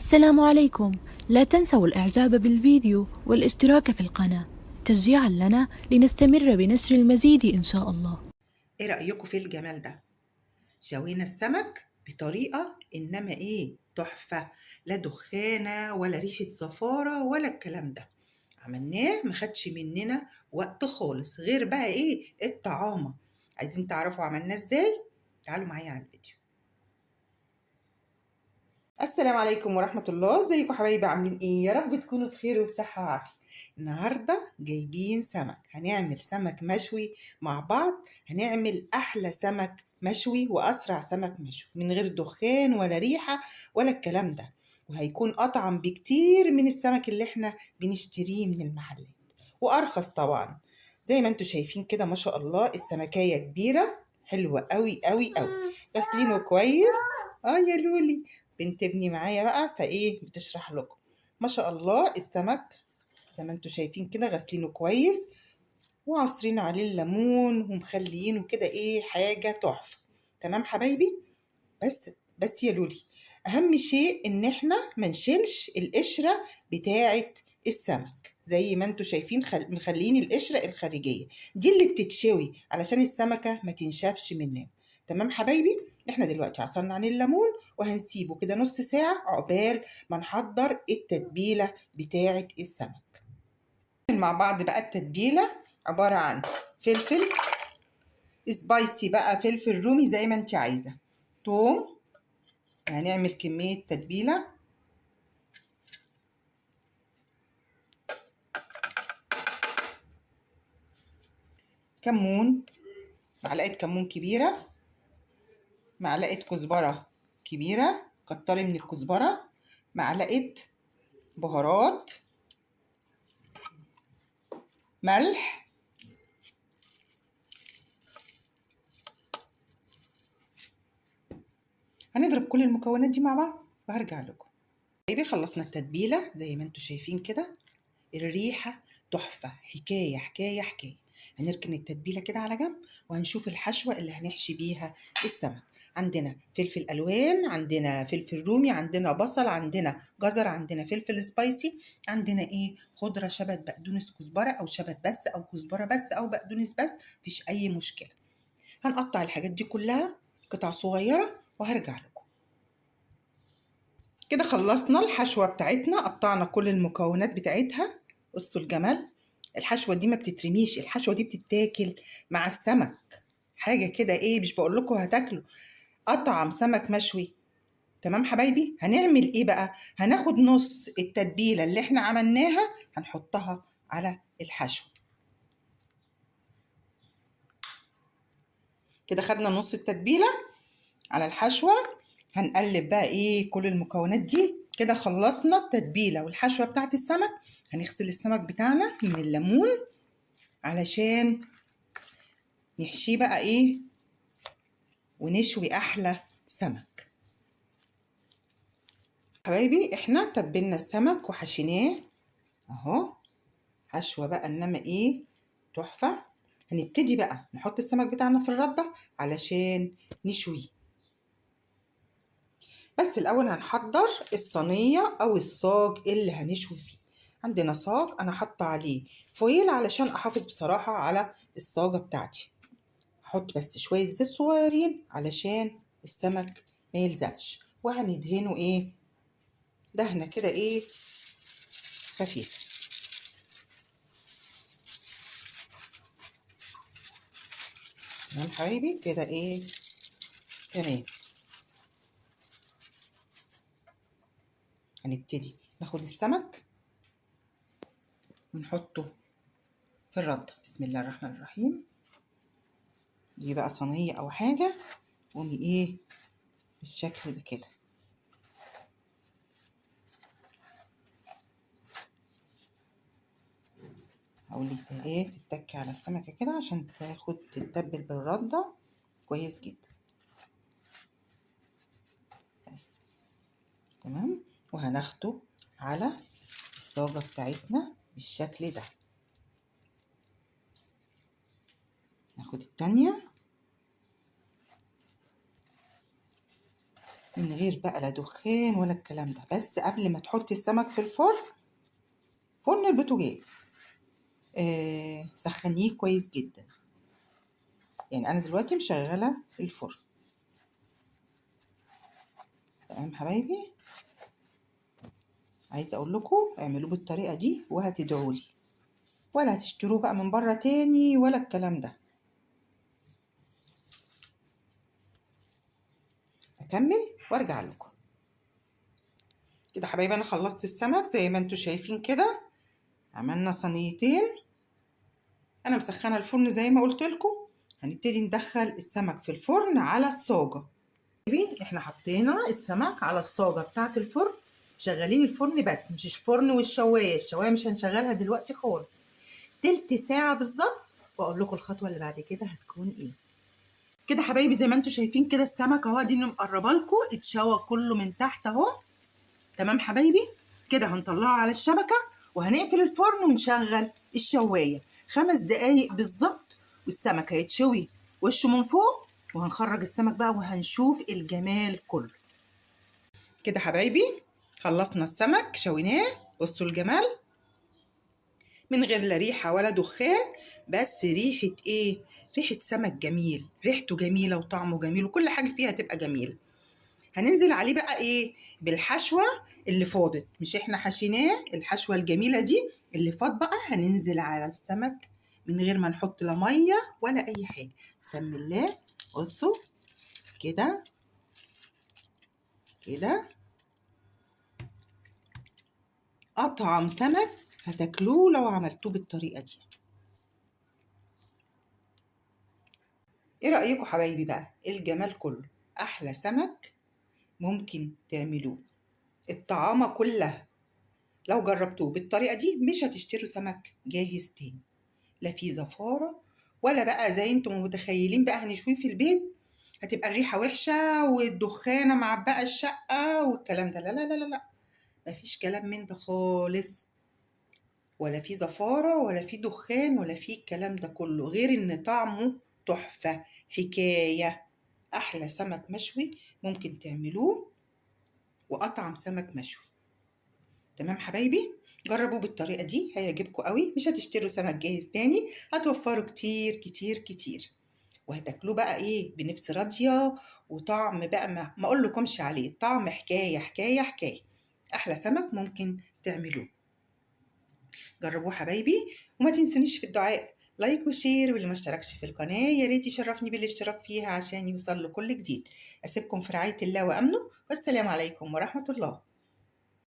السلام عليكم. لا تنسوا الإعجاب بالفيديو والاشتراك في القناة تشجيعا لنا لنستمر بنشر المزيد إن شاء الله. ايه رأيكم في الجمال ده؟ شوينا السمك بطريقة انما ايه تحفة، لا دخانة ولا ريحة زفارة ولا الكلام ده. عملناه ما خدش مننا وقت خالص، غير بقى ايه الطعامة. عايزين تعرفوا عملناه ازاي؟ تعالوا معايا على الفيديو. السلام عليكم ورحمة الله، ازيكم حبايبي؟ عاملين ايه؟ يا رب تكونوا بخير وبصحة وعافية. النهاردة جايبين سمك، هنعمل سمك مشوي مع بعض. هنعمل أحلى سمك مشوي وأسرع سمك مشوي من غير دخان ولا ريحة ولا الكلام ده، وهيكون أطعم بكتير من السمك اللي احنا بنشتريه من المحلات، وأرخص طبعا. زي ما انتوا شايفين كده ما شاء الله السمكية كبيرة حلوة قوي قوي قوي، غسلينه كويس. يا لولي بنت ابني معايا بقى فايه بتشرح لكم. ما شاء الله السمك زي ما انتوا شايفين كده غسلينه كويس وعصرين عليه الليمون ومخليينه كده ايه حاجة تحفة. تمام حبايبي؟ بس يا لولي اهم شيء ان احنا ما نشيلش القشرة بتاعة السمك. زي ما انتوا شايفين مخليين القشرة الخارجية دي اللي بتتشوي علشان السمكة ما تنشفش مننا. تمام حبايبي؟ احنا دلوقتي عصرنا عليه الليمون وهنسيبه كده نص ساعة عقبال ما نحضر التتبيلة بتاعة السمك. مع بعض بقى التتبيلة عبارة عن فلفل سبايسي بقى، فلفل رومي زي ما انت عايزة، توم، هنعمل كمية تتبيلة، كمون، معلقة كمون كبيرة، معلقة كزبرة كبيرة، كتري من الكزبرة، معلقة بهارات، ملح، هنضرب كل المكونات دي مع بعض وهرجع لكم. حبايبي خلصنا التتبيلة زي ما انتوا شايفين كده، الريحة تحفة، حكاية حكاية حكاية. هنركن التتبيلة كده على جنب وهنشوف الحشوة اللي هنحشي بيها السمك. عندنا فلفل ألوان، عندنا فلفل رومي، عندنا بصل، عندنا جزر، عندنا فلفل سبايسي، عندنا ايه خضرة، شبت، بقدونس، كزبرة، أو شبت بس أو كزبرة بس أو بقدونس بس، مفيش أي مشكلة. هنقطع الحاجات دي كلها قطع صغيرة وهرجع لكم. كده خلصنا الحشوة بتاعتنا، قطعنا كل المكونات بتاعتها. بصوا الجمال، الحشوة دي ما بتترميش، الحشوة دي بتتاكل مع السمك، حاجة كده ايه مش بقول لكم هتاكلوا أطعم سمك مشوي. تمام حبايبي؟ هنعمل ايه بقى؟ هناخد نص التتبيلة اللي احنا عملناها هنحطها على الحشو. كده خدنا نص التتبيلة على الحشوة، هنقلب بقى ايه كل المكونات دي. كده خلصنا التتبيلة والحشوة بتاعت السمك. هنغسل السمك بتاعنا من الليمون علشان نحشيه بقى ايه ونشوي احلى سمك. حبايبي احنا تبلنا السمك وحشيناه اهو، حشوة بقى انما ايه تحفة. هنبتدي بقى نحط السمك بتاعنا في الردة علشان نشويه. بس الاول هنحضر الصينية او الصاج اللي هنشوي فيه. عندنا صاج انا حاطه عليه فويل علشان احافظ بصراحة على الصاجة بتاعتي. هحط بس شوية زيت صغيرين علشان السمك ما يلزقش، وهندهنه ايه دهنة كده ايه خفيفة. تمام حبايبي كده ايه تمام. هنبتدي ناخد السمك ونحطه في الردة. بسم الله الرحمن الرحيم. دي بقى صينية او حاجة، قومي ايه بالشكل ده كده. حاولي ايه تتكي على السمكة كده عشان تاخد تتبل بالردة كويس جدا. بس تمام. وهناخده على الصاجة بتاعتنا بالشكل ده. ناخد التانية من من غير بقى لا دخان ولا الكلام ده. بس قبل ما تحطي السمك في الفرن، فرن البوتاجاز، سخنيه كويس جدا. يعني انا دلوقتي مشغله الفرن. تمام حبايبي، عايزه اقول لكم اعملوه بالطريقة دي وهتدعوا لي، ولا هتشتروه بقى من بره تاني ولا الكلام ده. اكمل وارجع لكم. كده حبايبي انا خلصت السمك زي ما انتم شايفين كده، عملنا صينيتين. انا مسخنه الفرن زي ما قلت لكم. هنبتدي ندخل السمك في الفرن على الصاجه. احنا حطينا السمك على الصاجه بتاعه الفرن، شغالين الفرن بس مش الفرن والشوايه، الشوايه مش هنشغلها دلوقتي خالص. تلت ساعة بالظبط واقول لكم الخطوة اللي بعد كده هتكون ايه. كده حبايبي زي ما انتم شايفين كده السمك اهو، اديني مقربة لكم، اتشوى كله من تحت اهو. تمام حبايبي، كده هنطلعه على الشبكة وهنقفل الفرن ونشغل الشوايه 5 دقايق بالظبط، والسمك هيتشوي وشه من فوق، وهنخرج السمك بقى وهنشوف الجمال كله. كده حبايبي خلصنا السمك، شويناه، بصوا الجمال، من غير لا ريحه ولا دخان، بس ريحه ايه؟ ريحه سمك جميل، ريحته جميلة وطعمه جميل وكل حاجة فيها هتبقى جميلة. هننزل عليه بقى ايه؟ بالحشوه اللي فاضت، مش احنا حشيناه الحشوه الجميلة دي اللي فاض بقى، هننزل على السمك من غير ما نحط لا مية ولا اي حاجة. بسم الله، بصوا كده كده، اطعم سمك هتاكلوه لو عملتوه بالطريقة دي. ايه رايكم حبايبي بقى؟ الجمال كله، احلى سمك ممكن تعملوه، الطعامه كلها. لو جربتوه بالطريقة دي مش هتشتروا سمك جاهز تاني، لا في زفاره ولا بقى زي انتم متخيلين بقى هنشويه في البيت هتبقى الريحة وحشة والدخانه معبقه الشقة والكلام ده. لا لا لا لا، مفيش كلام من ده خالص، ولا في زفاره ولا في دخان ولا في الكلام ده كله، غير ان طعمه تحفة حكاية. احلى سمك مشوي ممكن تعملوه واطعم سمك مشوي. تمام حبايبي، جربوه بالطريقة دي هيعجبكم قوي، مش هتشتروا سمك جاهز تاني، هتوفروا كتير كتير كتير، وهتاكلوه بقى ايه؟ بنفس راضية وطعم بقى ما اقول لكمش عليه، طعم حكاية حكاية حكاية. احلى سمك ممكن تعملوه، جربوه حبايبي. وما تنسونيش في الدعاء، like و share، واللي ما اشتركش في القناة يا ريت يشرفني بالاشتراك فيها عشان يوصل له كل جديد. اسيبكم في رعاية الله وامنه، والسلام عليكم ورحمة الله.